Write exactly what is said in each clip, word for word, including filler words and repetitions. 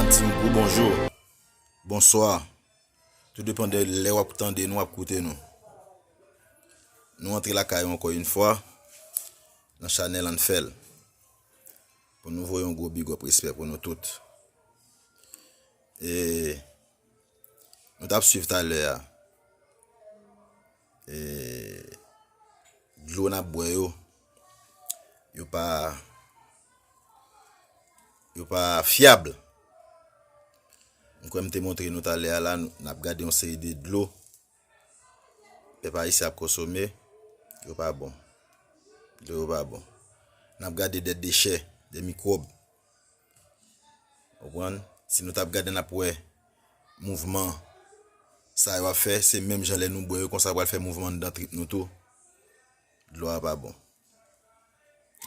Di m gwo bonjou, bonswa. Tou depann de lè w ap tande nou, w ap koute nou. Nou antre lakay ou ankò yon fwa nan chanèl Ann Fè l. Pou nou voye yon gwo big up, respè pou nou tout. E nou t ap swiv talè a. E dlo n ap bwè yo, yo pa, yo pa fyab. M kwè m te montre nou talè a la, n ap gade yon seri de dlo pèp ayisyen ap konsome, yo pa bon. Dlo yo pa bon. N ap gade de dechè, de mikwòb. Konprann? Si nou t ap gade, n ap wè mouvman sa yo ap fè, se menm jan lè nou bwè yo konsa pral fè mouvman anndan trip nou tou. Dlo a pa bon.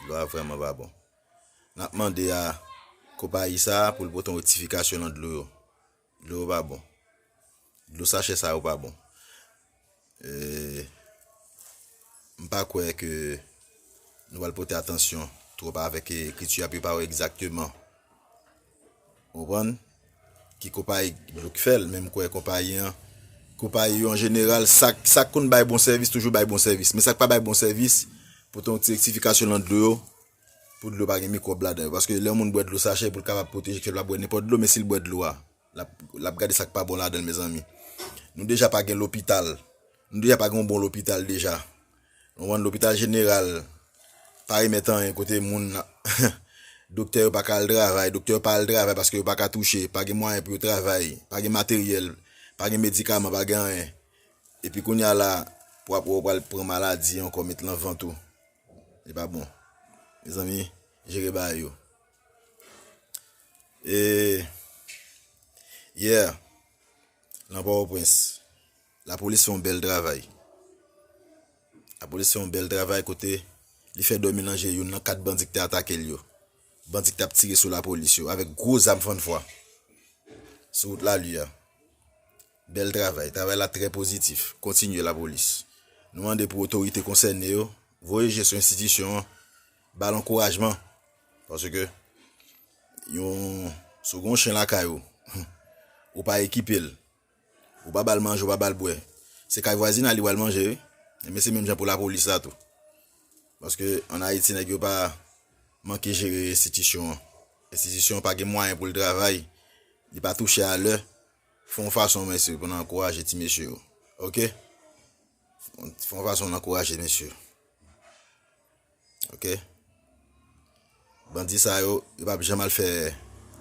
Dlo a vrèman pa bon. N ap mande a konpayi sa a pou l pote yon rektifikasyon nan dlo yo. Dlo yo pa bon. Dlo sachè sa yo pa bon. E, m pa kwè ke nou pral pote atansyon twòp avèk ekriti a pou yo pa wè egzakteman. Ou konprann? Ki konpayi dlo k fè l, men m kwè konpayi an, konpayi yo an jeneral, sa, sa k konn bay bon sèvis, toujou bay bon sèvis. Men sa k pa bay bon sèvis, pote yon ti rektifikasyon nan dlo yo, pou dlo pa gen mikwòb ladan yo. Paske lè yon moun bwè dlo sachè, pou l kapab pwoteje kè l pa bwè nenpòt dlo, men si l bwè dlo a, l ap, l ap gade sa k pa bon ladan l, mezanmi. Nou deja pa gen lopital. Nou deja pa gen yon bon lopital deja. Nou konprann, lopital jeneral pa remèt anyen kote moun, doktè yo pa ka al travay, doktè yo pa al travay paske yo pa ka touche, pa gen mwayen pou yo travay, pa gen materyèl, pa gen medikaman, pa gen anyen. Epi kounye a la, pou ap wè w pral pran maladi ankò, met lan vant ou. Li pa bon. Mezanmi, jere bagay yo. E, yè, nan Pòtoprens, lapolis fè yon bèl travay. Lapolis fè yon bèl travay kote li fè dòmi nan je youn nan kat bandi ki te atake l yo. Bandi ki t ap tire sou lapolis yo avèk gwo zam fann fwa sou wout Lali a. Bèl travay. Travay la trè pozitif. Kontinye, lapolis. Nou mande pou otorite konsène yo voye je sou enstitisyon an, ba l ankourajman. Paske yon, si w gen yon chen lakay ou, ou pa ekipe l, ou pa ba l manje, ou pa ba l bwè, se kay vwazinay li pral manje, wi. Ebyen, se menm jan pou lapolis la tou. Paske ann Ayiti, nèg yo pa manke jere enstitisyon an. Enstitisyon an pa gen mwayen pou l travay, li pa touche alè. Fè yon fason, mesye, pou n ankouraje ti mesye yo. Oke? Fè yon fason n ankouraje mesye yo. Oke? Bandi sa yo, yo p ap janm al fè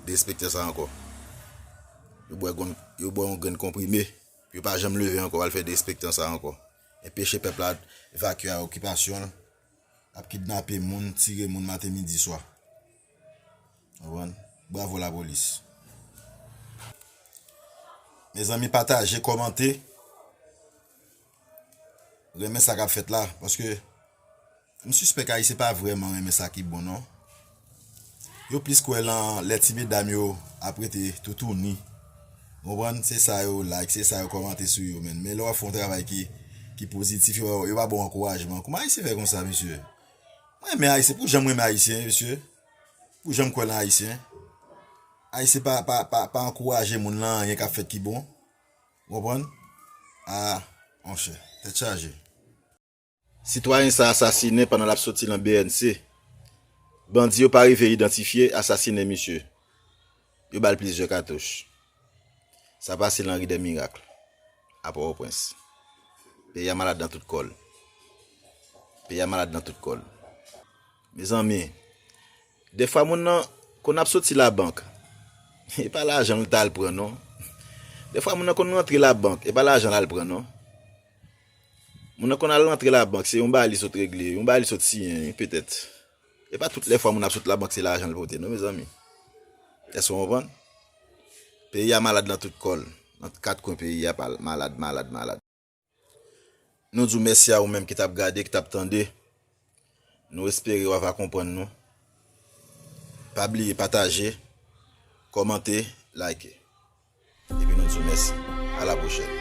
derespektan sa ankò. Yo bwè gon-, yo bwè yon grenn konprime, yo pa janm leve ankò al fè derespektan sa ankò. Enpeche pèp la evakye a okipasyon l, ap kidnape moun, tire moun maten, midi, swa. Konprann? Bravo lapolis. Mezanmi, pataje, kòmante. Renmen sa k ap fèt la, paske m sispèk Ayisyen pa vrèman renmen sa ki bon, non. Yo plis kwè lan lè ti medam yo ap rete toutouni. Konprann? Se sa yo like, se sa yo kòmante sou yo, menn. Men lè w ap fè yon travay ki, ki pozitif, yo, yo pa ba w ankourajman. Kòman Ayisyen fè konsa, mesye? Mwen renmen Ayisyen. Pou jan m renmen Ayisyen, mesye. Pou jan m kwè lan Ayisyen. Ayisyen pa, pa, pa, pa ankouraje moun lan anyen k ap fèt ki bon. Ou konprann? Ah, monchè. Tèt chaje. Sitwayen sa asasinen pandan l ap soti lan B N C. Bandi yo pa rive idantifye asasinen misye. Yo ba l plizyè katouch. Sa pase lan ri dè Mirak, a Pòtoprens. Peyi a malad nan tout kò l. Peyi a malad nan tout kò l. Mezanmi, dèfwa moun nan konn ap soti labank, e pa lajan l t al pran, non. Dèfwa moun nan konn rantre labank, e pa lajan l al pran, non. Moun nan konn al rantre labank, se yon bagay li sot regle, yon bagay li sot siyen, petèt. E pa tout lè fwa moun ap sot labank, se lajan l pote, non, mezanmi. Èske w konprann? Peyi a malad nan tout kò l. Nan kat kwen peyi a pa malad, malad, malad. Nou di w mèsi a ou menm ki t ap gade, ki t ap tande. Nou espere w ava konprann nou. Pa bliye pataje, kòmante, like. Epi nou di w mèsi. A la pwochèn.